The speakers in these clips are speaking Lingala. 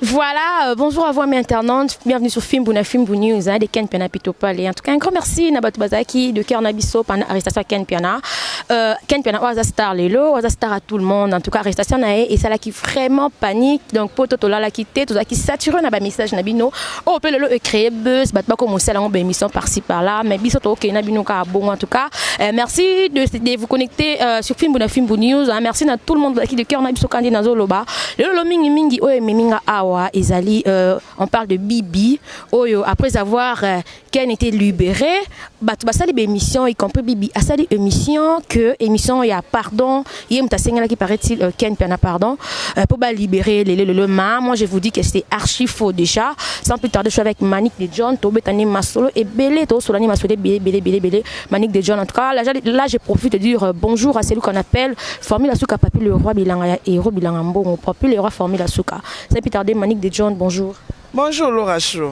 Voilà, bonjour à vous amis internautes, bienvenue sur Fimbu na Fimbu News, hein, de Ken Piana Pito Palais. En tout cas, un grand merci na batu bazaki de cœur na biso pendant arrestation ya Ken Piana. Ken Piana oza star lelo, oza star à tout le monde. En tout cas, arrestation na ye esalaki vraiment panique. Donc poto tolalaki te, tozalaki saturé na ba message na bino. Oh pe lelo e créer buzz, bato bako mosala yango ba émission par-ci par-là, mais biso tokokende na bino kaka bongo. En tout cas, merci de vous connecter sur Fimbu na Fimbu News, hein. Merci na tout le monde bazalaki de cœur na biso kandi nazoloba. Lelo mingi mingi oyo ememi nga awa ezali on parle de Bibi oyo après avoir Ken était libéré, bato basali ba émission, y compris Bibi asali émission que émission ya pardon, ye moto asengelaki, paraît-il, Ken Piana pardon pour ba libérer lelo lelo. Ma moi je vous dis que c'est archi faux déjà. Sans plus tarder, je suis avec Manick de John, tobetani masolo ebele, tosolani masolo ebele ebele ebele ebele. Manick de John, en tout cas là, là je profite de dire bonjour à celui qu'on appelle Formule Asuka, Papi le roi Bilanga ya héros Bilanga Mbongo, Papi le roi Formule Asuka. Sans plus tarder, Manick de John, bonjour. Bonjour Laura Chou.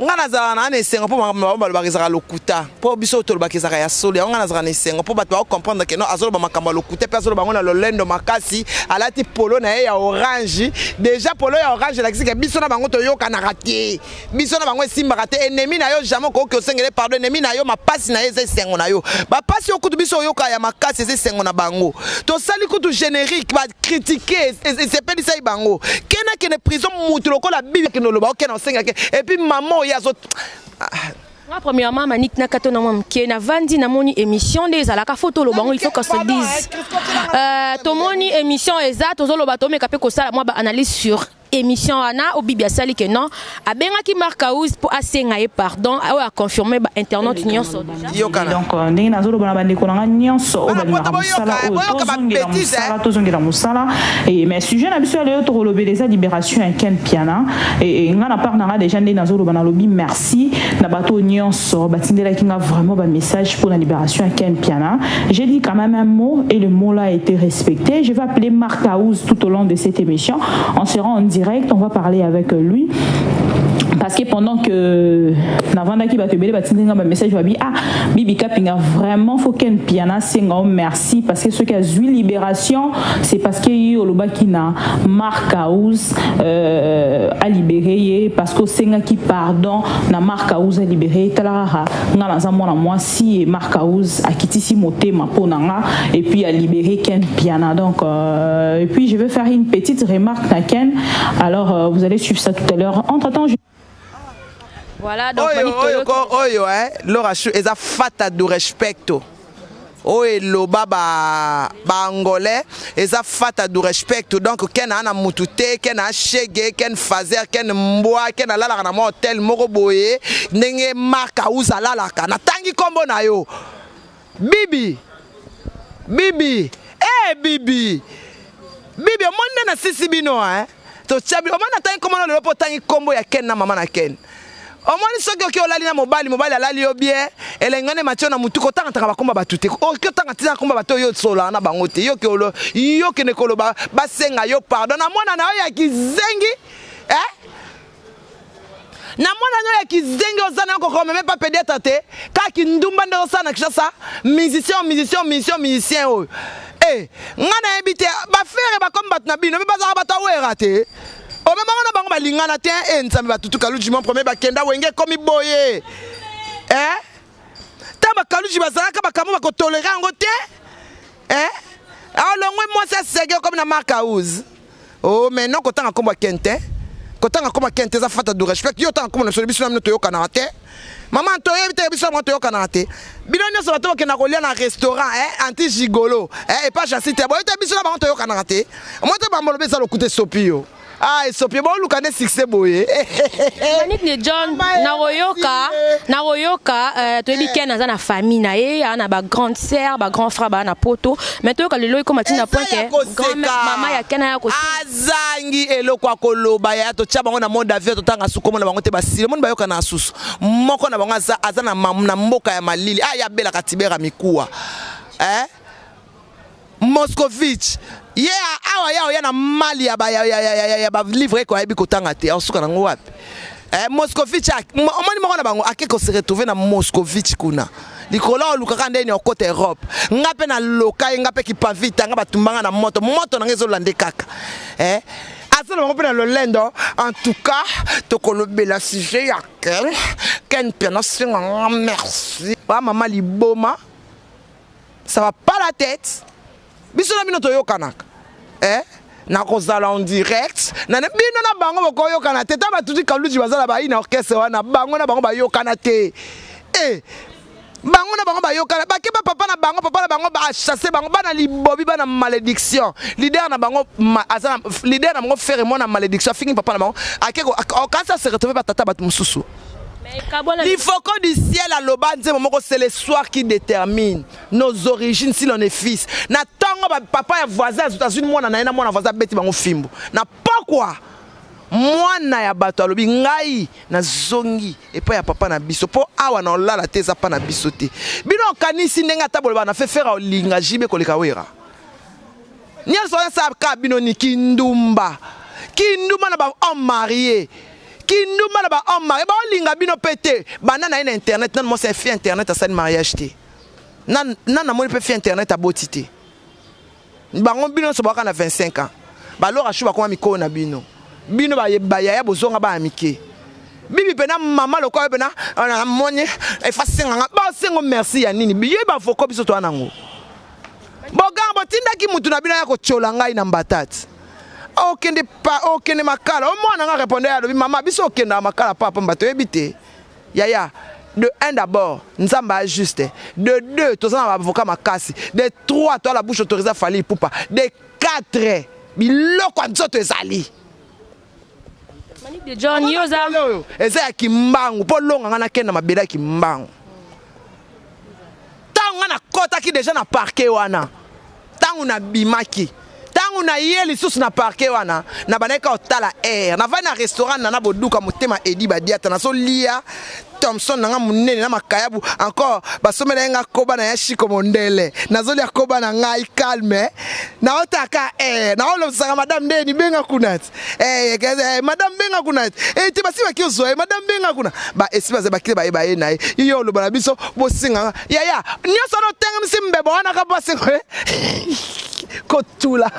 Nga nazalaka na esengo mpo makambo bango balobaka ezalaka lokuta, mpo biso oyo tolobaka ezalaka ya solo. Yango nga nazalaka na esengo mpo bato bakocomprendre ke non, azoloba makambo ya lokuta mpe azoloba yango na lolendo makasi. Alati polo na ye ya orange déjà. Polo ya orange elakisi ke biso na bango toyokanaka te, biso na bango esimbaka te. Ennemi na yo, jamais okoki osengele pardon. Ennemi na yo, mapasi na ye eza esengo na yo. Bapasi oyo kutu biso oyoka ya makasi eza esengo na bango. Tosali kutu générique, bacritiquer, esepelisai bango. Kena kende prison, mutu lokola Bibi akende oloba okende osengaka. Et puis mama oyo azo Moi, premièrement, Manick, na kato na mwa moke, navandi, namoni émission nde ezalaka, faut toloba yango, il faut qu'on se dise. Tomoni émission eza, tozoloba, tomeka mpe kosala mwa baanalyse sur émission wana oyo Bibi asali ke non, abengaki Mark House mpo asenga ye pardon, oyo aconfirme bainternaute nyonso déjà. Yokana. Donc ndenge nazoloba na bandeko na nga nyonso oyo Bana balingaka poto mosala boyoka, oyo boyoka ba tozongela bêtise, mosala, eh. tozongela mosala. Mais sujet na biso ya lelo tokolobela eza libération ya Ken Piana. E nga na part na nga déjà, nde nazoloba, nalobi merci na bato nyonso batindelaki nga vraiment bamessage pour la libération ya Ken Piana. J'ai dit quand même un mot et le mot là a été respecté. Je vais appeler Marc House tout au long de cette émission. On sera en direct, on va parler avec lui parce que pendant que navandaki, bato ebele batindi nga bamessage, babi: "Ah, Bibi Kapinga, vraiment faut Ken Piana senga o merci, parce que soki azwi libération, c'est parce que ye olobaki na Mark House alibéré ye, parce que osengaki pardon na Mark House, alibéré ye." Tala kaka, nga naza mwana mwasi e Mark House akitisi motema mpo na nga et puis alibéré Ken Piana. Donc et puis je vais faire une petite remarque na Ken. Alors vous allez suivre ça tout à l'heure. Entre temps je Voilà, donc oyo Manick, oyo toyoki. Ko oyo Laura Chou eza falta do respeito. Oyo eloba baangolais eza falta do respecto. Donc Ken aa na mutu te, Ken ashege, Ken fazer, Ken mbwa, Ken alalaka na mwa hotel moko boye ndenge Mark House alalaka. Natangi nkombo na yo Bibi, Bibi, Bibi, Bibi, omoni nde nasisi bino totya bino. Omoni, natangi nkombo na lelo mpo otangi nkombo ya Ken na mama na Ken. Omoni, soki oki olali na mobali, mobali alali yo bien, elengi nde matio na mutu. Kotangatanga bakomba bato te. Oki otanga ntina komba bato oyo osolaka na bango te. Yo kende koloba basenga yo pardon na mwana na yo ya kizengi, eh? Na mwana na yo ya kizengi oza na yo, kokomeme pa pédiatre te, kaka kindumba nde osala na Kinshasa. Musicien, musicien, musicien, musicien oyo nga nayebi te. Bafere bakomi bato na bino, me bazalaka bato awera te. Omemango na bango balingana te. Nzambe, batutu Kaluji mon premier bakenda Wenge ekomi boye. Ta bakaluji bazalaka bakambo bakotolere yango te. Alongwe mwasi asege, okomi na Mark House. Oh, mais non, kotanga nkombo ya Ken te, kotanga nkombo ya Ken te eza falta du respect. Yo otanga nkombo na biso, biso na bino toyokanaka te. Mama, toyebi te, biso na bango toyokanaka te. Bino nyonso bato bokenda kolia na restaurant anti gigolo epa Jasi te, boye te. Biso na bango toyokanaka te. Omoi te, bambolobi eza lokuta, esopi yo. Ah, esopi, boluka nde succès boye. Manick de John, nakoyoka toyebi Ken aza na famille na ye, aa na bagrande sœur, bagrand frère baa na poto, mais toyoka lelo ekoma ntina point Eza ya ke koseka. Mama ya Ken aya koseka. Azangi eloko ya koloba. Ya totya bango na monde avion, totanga su komona bango te. Basili omoni bayoka na susu moko na bango aza na mboka ya malili. Aya abelaka tibera mikuwa, eh? Moscovitch ye awa ya oya na mali ya balivre eko ayebi kotanga te, aosuka nango wapi? Moscovitch omoni moko na bango ake kose retrouver na Moscovitch kuna likolo, olukaka ndeni okota Europe. Nga mpe naloka ye, nga mpe kipavita nga batumbanga na moto, moto nanga ezolanda kaka. Aza na bango mpe na lolendo. En tout cas, tokolobela sujet ya Ken. Ken mpe nasenga nga merci. Ba mama liboma. Ça va pas la tête. Biso na bino toyokanaka. Eh? Nakozala en direct na bino na bango bokoyokana te. Ta batuti kaluji bazala bayi na orchestre wana, bango na bango bayokana te. Eh, bango na bango bayokana bake ba papa na bango, papa na bango bachasse bango, bana libobi, bana malédiction. Leader na bango aza leader na bango frère mwana malédiction, afingi papa na bango, ake okanisa se retrouver batata bato mosusu. L'ifoko du ciel aloba nzembo moko, c'est le soir qui détermine nos origines si l'on est fils. Na ntongo papa ya voisin azwi mwana na ye na mwana voisin abeti bango fimbu. Na pokwa mwana ya bato alobi ngai nazongi epai ya papa na biso mpo awa na olala te, eza pa na biso te. Bino okanisi ndenge ata boloba na fe fera olinga jibe koleka wera nyonso wana esala kaka bino ni kindumba, kindumba na ba homme marié, kindumba na ba homme marié baolinga bino mpe te. Banda na ye na internet nanu mwasi ya fi internet asali mariage te, nan namoni mpe fi internet aboti te. Bango bino nyonso bawaka na 25 ans, balora shu bakoma mikolo na bino, bino bayaya bozonga baya mike. Bibi mpena mama lokola yo mpena namoni efasenganga basengo merci ya nini ye bavoko biso toa nango boganga botindaki mutu na bino ya kotiola ngai na mbatati okende pa okende makala. Omwana nga répondre, alobi mama biso okendaka makala papa mbato oyebi te yaya. De un, d'abord Nzambe a juste. De deux, toza na baavocat makasi. De trois, toa la bouche autorisée Fally Ipupa. De quatre, biloko ya nzoto ezali. Manique de John yoza oyo eza ya kimbangu mpo longa nga nakende na mabele ya kimbangu. Ntango nga nakɔtaki deja na parquet wana, ntango nabimaki, ntango naye lisusu na parquet wana, na bandaki kaka kotala air. Navandi na restaurant nana boduka motema edi badiata, nazolia Thomson na nga monene na makayabu encore basomela ye nga koba na ya shiko mondele. Nazolia koba na ngai calme, naotaka air, naolobisaka madame ndeni benga kuna ti madame benga kuna ti basi baki ozwa ye madame benga kuna ba esi baza bakile bayeba ye na ye yo oloba na biso bosinganga yaya nyonso wana otengemisi mbebo wana ka basengo kotula.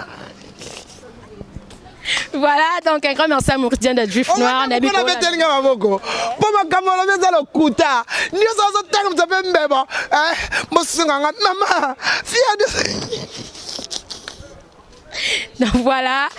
Voilà, donc un grand merci à Maurice de Juif Noir. Nabi betelinga maboko mpo makambo olobi eza lokuta nyonso azotengemisa mpe mbebo bosinganga mama fia. Donc voilà,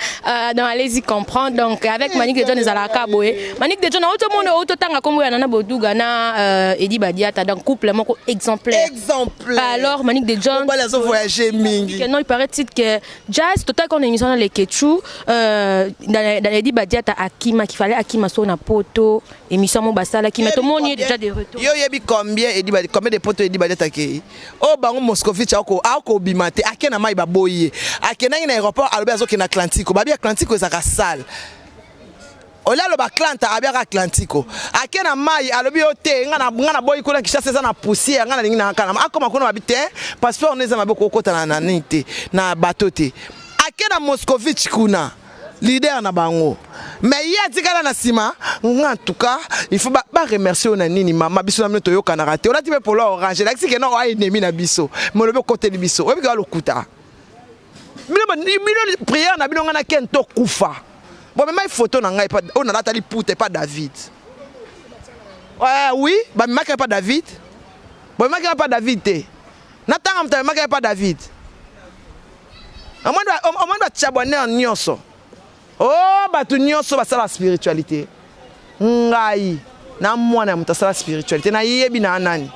donc allez-y comprendre. Donc avec Manick de John ezalaka boye. Manick de John, auto monde auto tanga kombo ya Nana Boduga na Edi Badiata, donc couple moko exemplaire. Exemplaire. Alors Manick de John mobali azo voyager mingi. Que non, il paraît titre que Jazz total qu'on émission dans les Ketchou dans Edi Badiata akima qu'il fallait akima so na poto émission mo basala qui mais tout le monde est déjà de retour. Yo yebi combien Edi Badiata, combien de poto Edi Badiata ke? Oyo bango Moscovitch akobima te, ake na mai baboyi ye. Akendaki na aéroport, alobi azokende Atlantico, babi Atlantico ezalaka sale. Olia aloba Atlanta, abiaka Atlantico. Ake na mai, alobi yo te, nga naboyi kuna, Kinshasa eza na poussière, nga nalingi na kaka. Akoma kuna, babi te, passeport no eza mabe, kokota na nini te, na bateau te. Ake na Moscovitch kuna, leader na bango, mais ye atikala na nsima. Nga en tout cas, il faut baremercier oyo na nini. Mama biso na bino toyokanaka te. Olati mpe polo orange, elakisi ke no oa ennemi na biso, mais olobi okoteli biso, oyebi kaka lokuta. Bino prière na bino, ngai nakende tokufa. Bomemai photo na ngai oyo nalata liputa epa David. Oui, bamemaki epa David, bomemaki epa David te. Natanga moto amemaki epa David, omoni batia bonheur nyonso. O bato nyonso basala spiritualité, ngai na mwana ya moto asala spiritualité, nayebi na nani.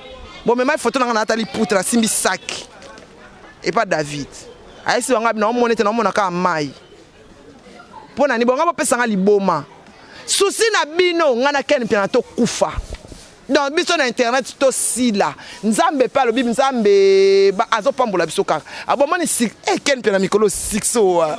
Bomemai photo na ngai nalata liputa, nasimbi saki epa David. Ayesi bango abi naomona ete naomona kaka mai mpo nani bonga bopesanga liboma susi na bino. Ngai na Ken Mpiana tokufa, donc biso na internet tosila. Nzambe mpe alobi, Nzambe azopambola biso kaka abomoni Ken mpe na mikolo 6 owa.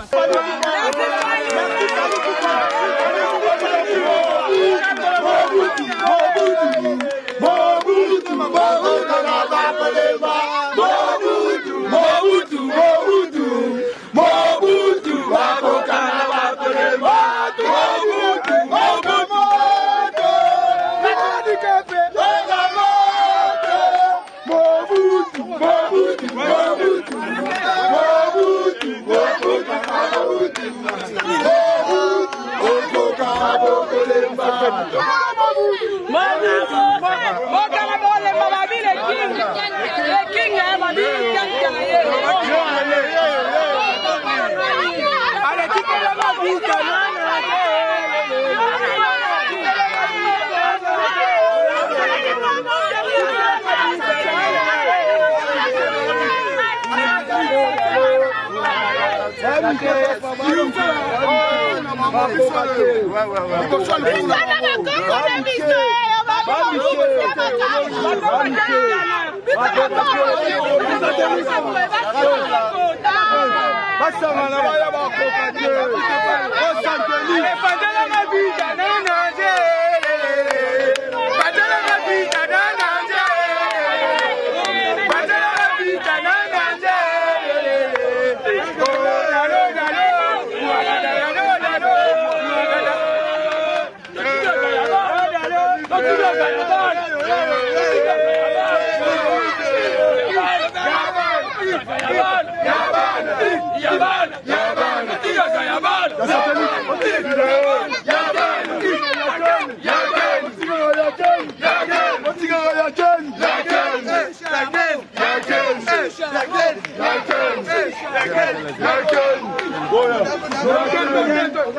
Basangana baya bakoka te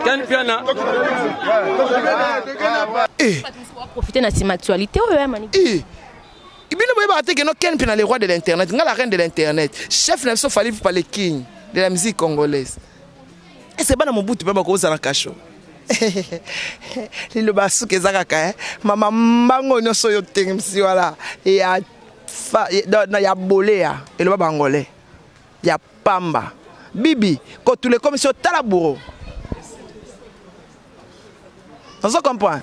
Ken Piana. Eh. Profiter na nsima actualité oyo ya mani. Eh. Bino boyebaka te keno Ken Piana le roi de l'internet, nga la reine de l'internet, chef na biso Fally Ipupa le king de la musique congolaise. Ese bana Mobutu mpe bakozala kasho. Liloba suka eza kaka eh? Mama mbango nyonso oyo otengisi wana ya fa, ya, ya bolea eloba bangolais ya pamba bibi kotula ekomisi yo tala bourreau. Ozo comprendre?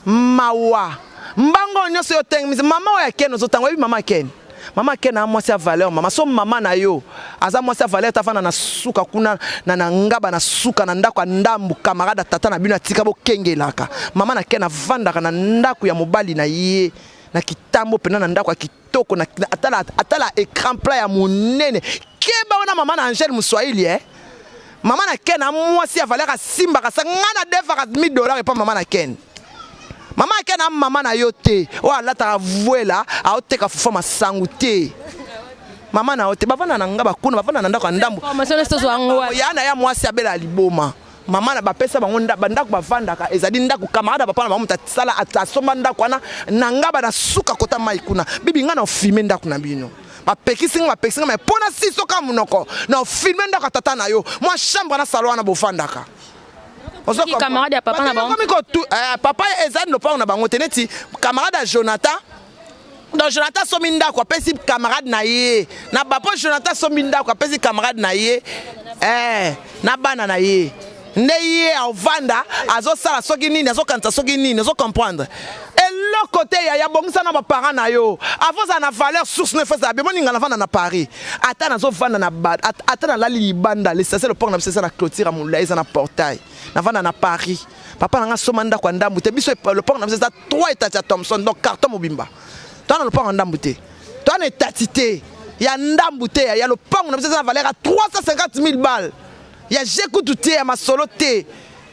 Mawa. Mbango nyonso yo tengimisi mama oyo ya Ken ozotanga oyebi mama Ken? Mama Ken a mwasi ya valeur mama. So mama na yo aza mwasi ya valeur tafanda na suka kuna na na ngaba na suka na ndako ya ndambu camarade tata na bino atika bokengelaka. Mama na Ken avandaka na ndako ya mobali na ye na kitambo pena na ndako ya kitoko na atala atala écran plat ya munene. Keba wana mama na Angèle Muswahili eh. Mama na Ken a mwasi ya valeur asimbaka sa nga na defaka 1000 dollars epa mama na Ken. Mama na Ken a mama na yo te. O alataka vuela, a oteka fufa masangu te. Mama na yo te bavanda na nga bakuna bavanda na ndako ya ndambu. Formation nyonso tozwa yango wapi? Ya na ya mwasi abela liboma. Mama na bapesa bango ndako bavandaka ezali ndako camarade papa na bango moto asala asomba ndako wana na nga ba na suka kota mai kuna. Bibi nga na filmer ndako na bino. Bapekisi nga bapekisi nga mais pona siso ka monoko na filmer ndako ya tata na yo. Mwa chambre na salon wana bofandaka. Ozo Soki camarade ya papa na bango. Komi ko tu, papa ezali lopango na bango te neti camarade ya Jonathan. Donc Jonathan asomi ndako apesi camarade na ye. Na bapo Jonathan asomi ndako apesi camarade na ye. Na bana na ye. Nde ye avanda azosala soki nini azokanisa soki nini ozo comprendre. Eloko te ya ya bongisa na ba parents na yo. Avant za na valeur source ne faisait bien moninga na vanda na Paris. Ata nazo vanda na ba ata na lali libanda l'essentiel le port na biso na clôture mulayi eza na portail. Na vanda na Paris. Papa na nga soma ndako ya ndambu te biso le port na biso eza 3 états ya Thomson donc carton mobimba. Toi na lopango ndambu te. Toi na étatité ya ndambu te ya lopango na biso eza na valeur ya 350 000 balles. Ya j'écoute te ya masolo te.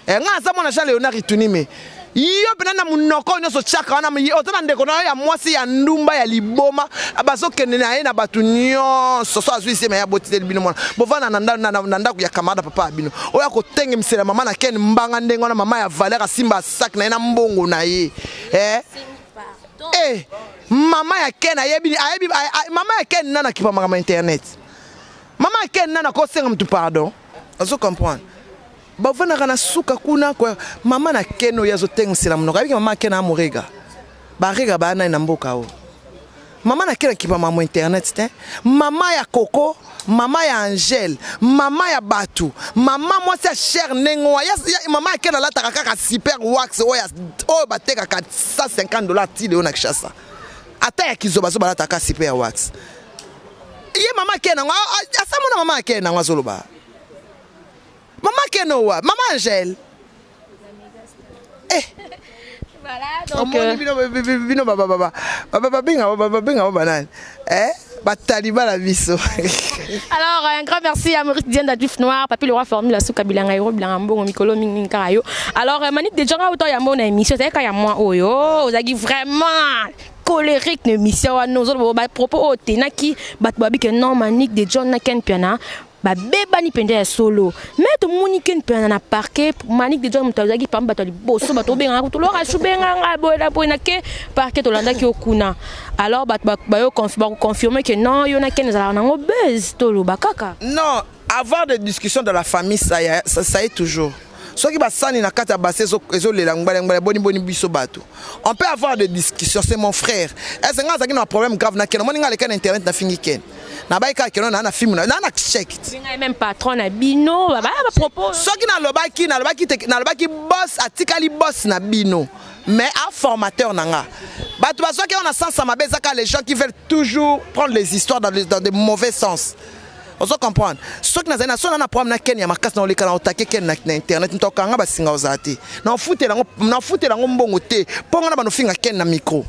Nga aza mwana Jean Léonard Itunime. Yo pena na munoko nyonso tchaka wana oza na ndeko na yo ya mwasi ya ndumba ya liboma bazokende na ye na bato nyonso so azwi sema ya botiteli bino mwana bovanda na na ndako ya camarade papa ya bino oyo akotengemisela mama na Ken mbanga ndenge wana mama ya valeur asimba sac na ye na mbongo na ye. Mama ya Ken ayebi ayebi mama ya Ken nana kipa makambo internet. Mama ya Ken nana kosenga mutu pardon. Ozo comprendre? Bavandaka na suka kuna kwa mama na Ken oyo azotengisela monoko. Ayebiki mama ya Ken amorega. Barega ba nani na mboka oyo. Mama na Ken akipa mama internet te. Mama ya Coco, mama ya Angèle, mama ya Batu, mama mwasi ya cher nengo ya, ya mama ya Ken alataka kaka super wax oyo oyo batekaka $150 ti leo na Kinshasa. Ata ya kizoba zoba alataka super wax. Ye mama Ken ngo asamona mama ya Ken ngo azoloba. Maman Kenowa, maman Angèle. Eh. Voilà, donc bino bino baba baba baba babenga baba babenga baba nani? Eh? Bataliba na biso. Alors, un grand merci à Maurice Dienda Duf Noir, Papi le roi formule Suka Bilanga Euro Bilanga Mbongo Mikolo Mingi Mingi kaka yo. Alors, Manick de Djonga autant ya mona émission, c'est kaka ya moi oyo, ozaki vraiment colérique na émission wana ozoloba ba propos oyo tenaki bato babi ke non, Manick de John na Ken Piana babebani mpenza ya solo. Mais tomoni Ken Piana na parquet, Manick de John moto azalaki pamba bato ya liboso, bato obengaka kutu Lora Shu, benganga boye na boye na ke parquet, tolandaki yo kuna. Alors bato bayo bakoconfirme ke non, yo na Ken ezalaka nango buzz, toloba kaka. Non, avoir des discussions dans la famille, ça, ça, ça est toujours. Soki basani na kati ya basi ezolela ngbalengbale, boni boni biso bato, on peut avoir des discussions. C'est mon frère. Ese nga azalaki na problème grave na Ken? Omoni nga aleka na internet, nafingi Ken, nabai kaka keno naa na film naa na check. Bengai même patron na bino, bapropos. Soki nalobaki te, nalobaki boss atikali boss na bino, mais a formateur na nga. Bato bazwaki yango na sens ya mabe. Ezaka les gens qui veulent toujours prendre les histoires dans de mauvais sens. Ozo comprendre? Soki nazali na so na problème na Ken ya makasi, na oleka na otake Ken na internet, moto akanga basinga ozala te. Nafutela yango mbongo te mpo nga na banofinga Ken na micro.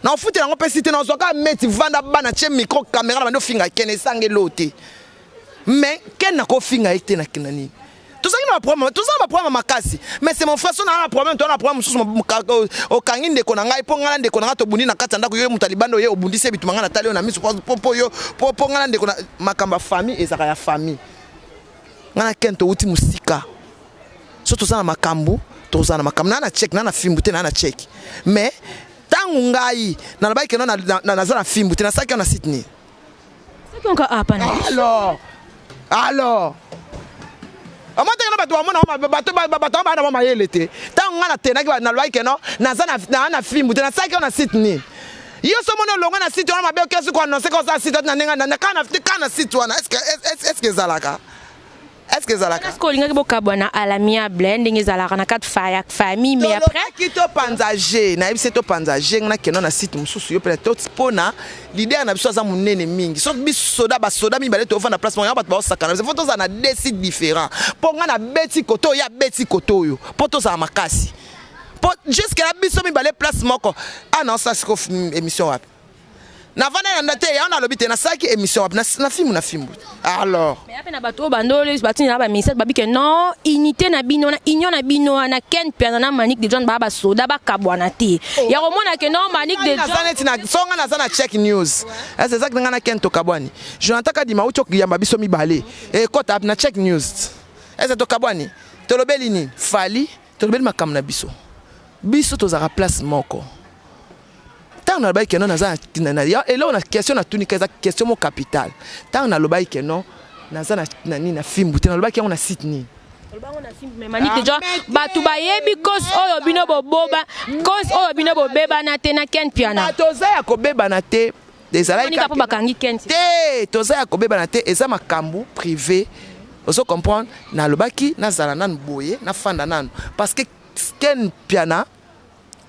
Nafutela yango mpe si te. Nazwaka meti vanda bana tie micro, caméra, na bandi ofinga Ken, esangelo te. Mais Ken nakofinga ye te na nini? Tozalaki na baproblème, toza na baproblème makasi, mais c'est mon frère. So na problème, toza na problème mosusu, okangi ndeko na ngai mpo ngai na ndeko na ngai tobundi na kati ya ndako. Yo moto ya libanda, oye obundisi ye bituma, ngai natali yo na miso mpo yo mpo ngai na ndeko na makambo ya famille ezalaka ya famille. Ngai na Ken towuti mosika. So toza na makambo, tozala na makambo. Naa na check, naa na fimbu te, naa na check. Mais ntango ngai nalobaki keno naza na fimbu te, nasalaki yo na site nini? Soki onka apa na Alors omoteke no, bato bamona, bato bato bana ba mayele te. Ntango ngai natenaki, nalobaki keno naza na fimbu te, nasalaki yo na site nini? Yo so moni olongwe na site wana mabe, okesi koannonce ka osala site na ndenge kaka na site wana. Est ce que ezalaka? Est ce que ezalaka? Est-ce que olingaki bokabwana à l'amiable, ndenge ezalaka na kati ya famille, mais après? Tolobaki topanza g, nayebisi topanza g, nga nakenda na site mosusu, yo mpe mpona leader na biso aza monene mingi. Soki biso soda, basoda mibale tovanda place moko, yango bato baosakana biso. Faut tozala na deux sites différents, mpo nga nabeti kote oyo, abeti kote oyo, mpo tozala makasi. Mpo jusque na biso mibale place moko a na osala siko émission wapi? Navanda na nda te, yango nalobi te. Nasalaki émission wapi? Na filmu, na fimbu alors. Mais ape na bato oyo bandoli batindi na baministère, babi ke non, unité na bino na union na bino wana, Ken Piana na Manick de John baa basoda, bakabwana te. Ya komona ke non, Manick de Naza John neti na so nga naza na Check News. Ese ezaki nga na Ken tokabwani? Jonathan Kadima uti okiyamba biso mibale, ekota na Check News. Ese tokabwani? Tolobeli nini? Fali tolobeli makambo na biso. Biso tozalaka place moko. Ntango nalobaki ke non, naza eloko na question natunika, eza question mo capital. Ntango nalobaki ke non, naza na nini, na fimbu te, nalobaki yango na site nini? Olobaki na fimbu, mais Manick de John, bato bayebi cause oyo bino boboba, cause oyo bino bobebana te na Ken Piana. Toza ya kobebana te. Ezalaki mpo bakangi Ken te. Toza ya kobebana te, eza makambo privé. Ozo comprendre? Nalobaki nazala nanu boye, nafanda nanu, parce que Ken Piana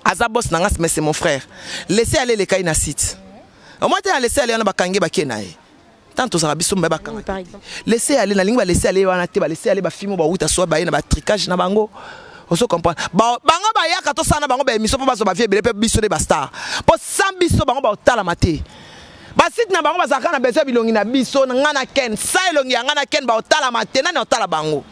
aza boss na nga, mais c'est mon frère. Laissez aller lekai na site omoi te. Na laissez aller wana, bakangi, bakie na ye. Tant tozalaka biso mbe bakanga. Laissez aller, nalingi ba laissez aller wana te. Ba laissez aller, bafilme bauta so baye na batricage na bango. Ozo comprendre? Bango bayaka, tosala na bango baémission mpo bazwa bavie ebele, mpe biso nde bastar, mpo sans biso bango baotalama te. Basite na bango bazalaka na besoin ya bilongi na biso, nga na Ken. Sa elongi ya nga na Ken, baotalama te. Nani otala bango?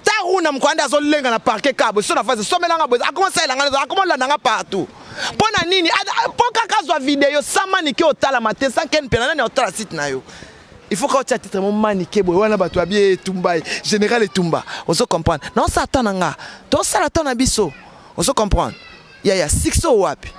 Taruna mokwanda azolenga na parquet kabo so na fasi somelanga boye, akoma salelanga, akoma olandanga partout. Mpo na nini? Mpo kaka azwa video. Sa Manike otalama te. Sa Ken Mpena, nani otala site na yo? Il faut ka otia titre mo Manike boye wana, bato abi etumba général etumba. Ozo comprendre? Naosala ta na nga, tosala ta na biso. Ozo comprendre, yaya? Succès oyo wapi?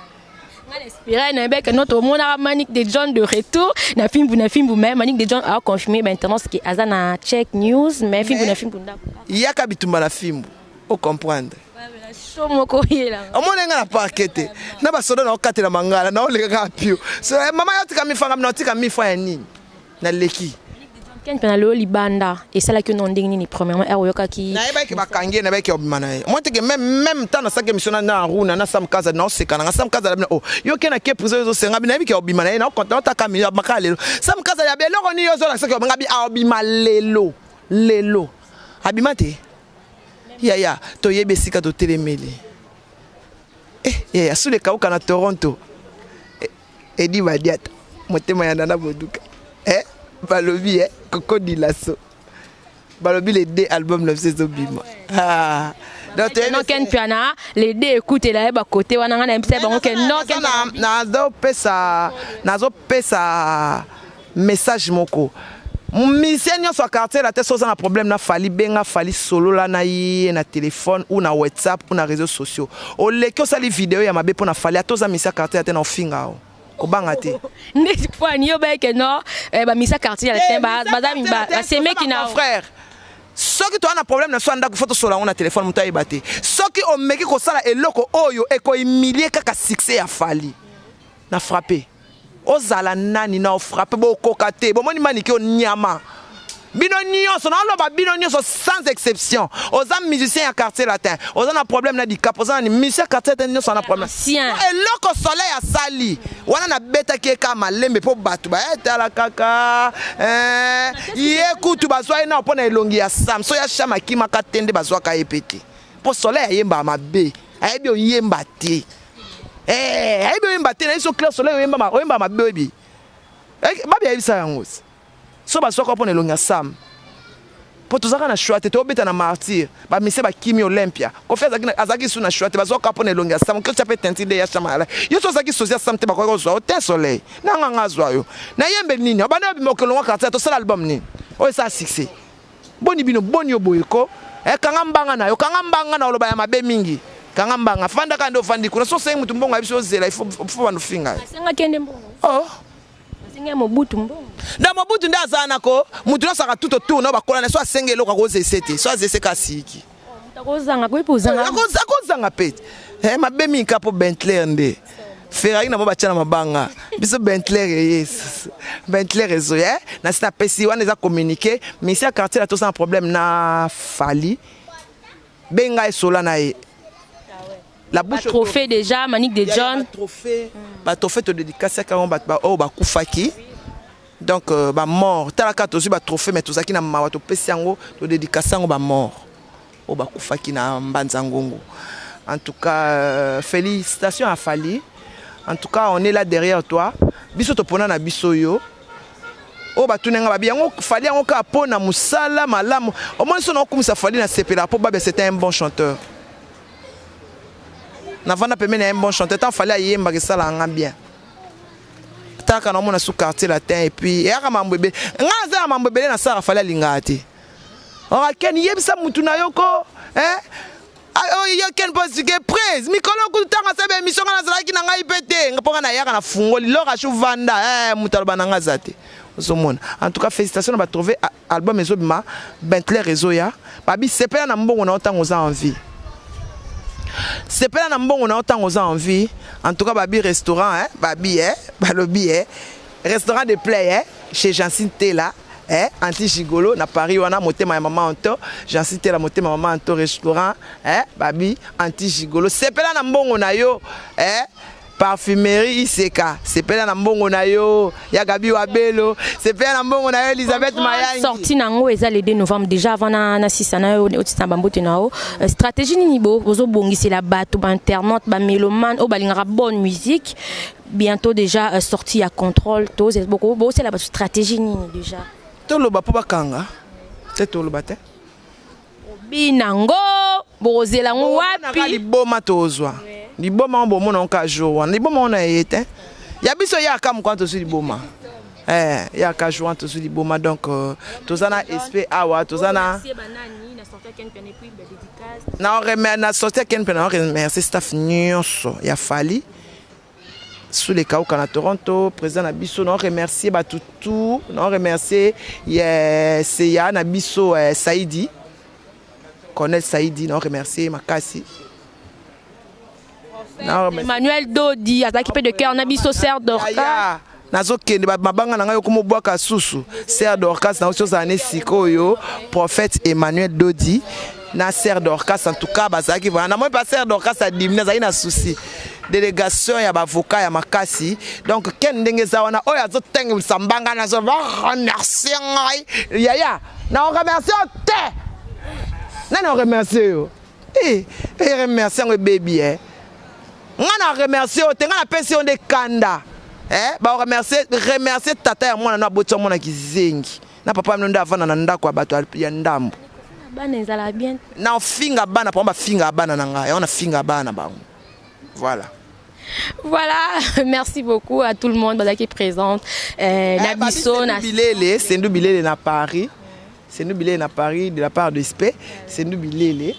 Nga na espérer que tomonaka Manick de John de retour na fimbu na fimbu, mais Manick de John a confirmé maintenant que aza na Check News, mais fimbu na fimbu ndako. Yaka bitumba na fimbu, ocomprendre? Show moko oyelanga. Omoni nga na parquet te, na basoda na okatela mangala, na oleka kaka pio. So, mama, yo tika mifanga, na otika mifa ya nini? Naleki. Ken mpe na lelo libanda esalaki yo no ndenge nini, premièrement ere oyokaki? Nayebaki bakangi ye, nayebaki obima na ye. Moi teke même temps nasalaki émission na Aruna na Sam Kaza, naoseka nanga Sam Kaza na oh, yo ke na ke prison ezosenga bi. Nayebiki obima na ye, naotaka maka lelo. Sam Kaza ya eloko nini ozolakisaki obanga bi aobima lelo? Lelo abima te, yaya. Toyebi esika totelemeli. Eh, yaya, sule kauka na Toronto. Edi Badiata, motema ya Nana Boduka. Eh, balobi eh, Coco Dilaso. Balobi les deux albums na biso ezobima. Ah. Donc non Ken Piana, les deux écoute la ba côté wana nga na yebisa bango ke non Ken nazo pesa nazo pesa message moko. Musicien nyonso ya quartier la te soza na problème na Fally benga Fally solola na ye na téléphone ou na WhatsApp ou na réseaux sociaux. Oleki osali vidéo ya mabe pona Fally atoza musicien quartier la te na ofinga o. Kobanga te. Ndeti pwani yo bayeke no eh, bamisa quartier ya te baza basemeki na frère. Soki toza na problème na so ya ndako fo tosola yango na telefone moto ayeba te. Soki omeki kosala eloko oyo ekohumilie kaka succès ya Fally na frappe ozala nani na ofrappe bokoka te bomoni manike onyama bino nyonso naoloba bino nyonso sans exception oza musicien ya quartier latin oza na problème na dicap oza na musicien ya quartier latin nyonso na problème eloko soleil asali wana nabetaki ye kaka malembe mpo bato bayetala kaka eh, ye kutu bazwa ye nao mpo na elongi ya sam so ya sham akimaka te nde bazwaka ye mpe te mpo soleil ayembaka mabe ayebi oyemba te eh, ayebi oyemba te na ye so clair soleil oyemba mabe oyebi eh, babi ayebisa yango so bazwaka mpo na elongi ya sam mpo tozalaka na choix te tobeta na martyr bamise bakimi olympia kofi azalaki su na choix te bazwaka mpo na elongi ya sam kotya mpe tenti nde ya shama yo so ozalaki sozi ya sam te bakoki kozwa yo te soleil na nga nga azwa yo nayembeli nini obanda obima okelongwa quartier tosala album nini oyo esala succès boni bino boni yo boye ko eh, kanga mbanga na yo kanga mbanga na oloba ya mabe mingi kanga mbanga fanda kaka nde ofandi kuna so osengi motu mbongo ayebi so ozela ifo banda ofinga ye oh Asengi Mobutu mbongo. Na Mobutu nde aza na ko mutu nyonso aka tout autour na bakola na so asengi eloko akozese te so azese ka siki. Akozanga koyi kozanga. Akozanga pe. Eh mabe mingi ka po Bentler nde. Ferrari na bo batia na mabanga. Biso Bentler eye. Bentler ezo eh na sina pesi wana eza communiqué mais ici à quartier la tosa problème na Fally. Benga esola na ye. La bouche trophée déjà Manique de John trophée ba trophée to dédicace ka ba ba oh ba kufaki donc euh, ba mort tala ka tozui ba trophée mais tozaki na mawa to pesi yango to dédicace yango ba mort oh ba kufaki na mbanza ngongo en tout cas euh, félicitations à Fally en tout cas on est là derrière toi biso to pona na biso yo oyo batuni nga babi yango Fally yango kaka mpo na mosala malamu omoni so naokumisa Fally na sepela mpo Babia c'était un bon chanteur navanda pembeni ya un bon chanteur tant Fally ayembaka esalaka nga bien taka naomona su quartier latin et puis eyaka mambo ebele nga aza ya mambo ebele nasalaka Fally alingaka te ora Ken yebisa mutu na yo ko eh? Oyo Ken mpo sike prise mikolo kutu ntango asala baémission nga nazalaki na ngai mpe te mpo nga nayaka na fungoli lor ashu vanda eh, moto aloba na nga aza te ozomona. En tout cas félicitations na batrouve album ezobima Bentler ezoya babi sepela na mbongo na yo ntango oza en vie sepela na mbongo na yo ntango oza en vie. En tout cas babi restaurant eh, babi eh, balobi eh, restaurant de play eh, chez Jancine Tela eh, anti gigolo na Paris wana motema ya mama Anto Jancine Tela motema mama Anto restaurant eh, babi anti gigolo sepela na mbongo na yo eh, parfumerie Iseka sepela na mbongo na yo ya Gabi Wabelo sepela na mbongo na yo Elisabeth Mayangi. Sortie nango eza le 2 novembre déjà avant na na sisa na yo otisa bambote na yo stratégie nini bo bozobongisela bato ba internaute ba mélomane oyo balingaka bonne musique bientôt déjà sortie ya contrôle to boko bosela bato stratégie nini déjà toloba mpo bakanga te toloba te binango bokozela yango wapi liboma tozwa liboma ngo bomona ngo ka jour wana liboma ngo na ye te ya biso yaka mokwana tozwi liboma eh yaka jour wana tozwi liboma donc euh, toza na esprit awa toza na na sortie ya Ken mpe na remercier staff nyonso ya Fally sous les kauka na Toronto président na biso na remercier bato tout na remercier ye seya na biso eh, Saidi Colonel Saidi na remercier makasi Emmanuel Dodi azalaki mpe de cœur na biso sœur Dorcas nazokende mabanga na ngai okomobwaka susu sœur Dorcas na osi ozala ne sikoyo prophète Emmanuel Dodi na sœur Dorcas en tout cas bazalaki vraiment namoni pa sœur Dorcas adimine azalaki na souci délégation ya bavocat ya makasi donc ken ndenge eza wana oyo azotengisa mbanga nazo baremercie ngai yaya na oremercie yo te nani oremercie yo eh, remercie yango ebebi eh. Nga na remercie yo te nga napesi yo nde kanda. Eh, ba remercier, remercier tata ya mwana no aboti mwana kizengi na papa mino nde avanda na ndako ya bato ya ndambo. Bana ezala bien. Na ofinga bana mpo bafinga bana na ngai, yango nafinga bana na bango, voilà. Voilà, merci beaucoup à tout le monde qui est présente. Na biso, na Bilele, Sendou Bilele na Paris. Sendou Bilele na Paris de la part de SP. Sendou Bilele,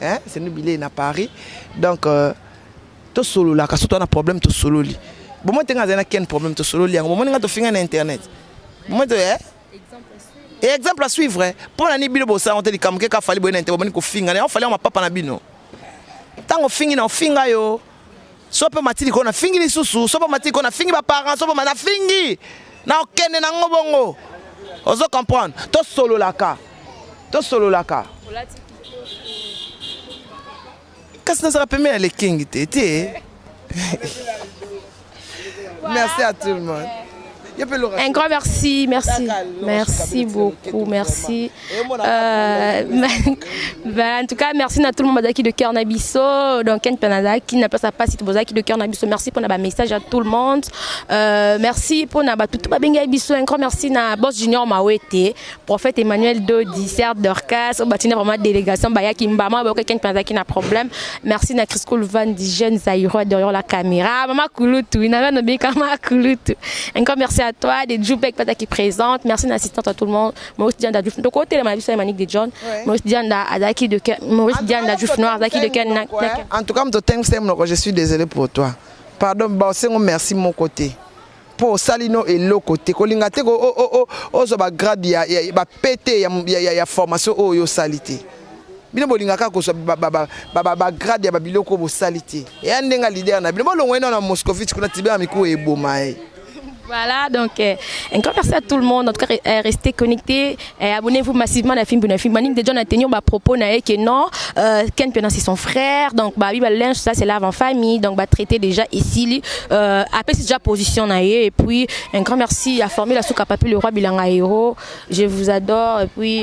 hein, Sendou Bilele na Paris. Donc tosololaka, surtout na problème tosololi. Bon, moi tenga na ken problème tosololi yango. Bon, moi tofinga na internet. Moi to eh et exemple à suivre mpo na ni bino bosala te likambo keka Fally boye na internet, bomoni kofinga na Fally mapapa na bino. Ntango ofingi na ofinga yo so mpe mati likolo, nafingi lisusu, so mpe mati likolo, nafingi baparent, so mpe nafingi na okende nango bongo. Ozo comprendre? Tosololaka, tosololaka, kasi nazala pembeni ya lekengi te te. Merci à tout le monde. Un grand merci, merci, merci beaucoup, merci. Ben, en tout cas, merci à tout le monde qui de cœur na biso. Donc, Ken Piana qui n'a pas sa passe, qui de cœur na biso. Merci pour le message à tout le monde. Merci pour na tout babenga biso. Un grand merci na Boss Junior Mawete, prophète Emmanuel Dodi, Serre Dorcas, batina vraiment délégation baya qui mbama, ba Ken Piana qui n'a problème. Merci na Chris Van di jeune Zaïro derrière la caméra. Maman Kulutu, ina na Mama Kulutu. Un grand merci à toi, des Djoubek Pata qui présente. Merci d'assistance à tout le monde. Maurice Dianda Djouf. Donc, côté la biso Manique de John. Maurice Dianda Azaki de Maurice Dianda Djouf Noir, Azaki de Ken. En tout cas, je suis désolé pour toi. Pardon, bah, c'est merci mon côté. Mpo osali no eloko te, kolinga te ozwa bagrade ya bapete ya formation oyo osali te. Bino bolingaka kozwa bagrade ya babiloko oyo bosali te. Eya ndenge leader na bino bolongo ye nano na Moscovitch kuna tibela mikuwa eboma ye. Voilà, donc un grand merci à tout le monde. En tout cas, restez connectés. Abonnez-vous massivement à la film, film. Manique de John a tenu à propos que non, Ken Piana c'est son frère. Donc, bah, oui, bah, linge, ça c'est lave en famille. Donc, bah, traiter déjà ici. Après, c'est déjà position. Et puis, un grand merci à Formule Souka Papi, le roi Bilanga Héros. Je vous adore. Et puis,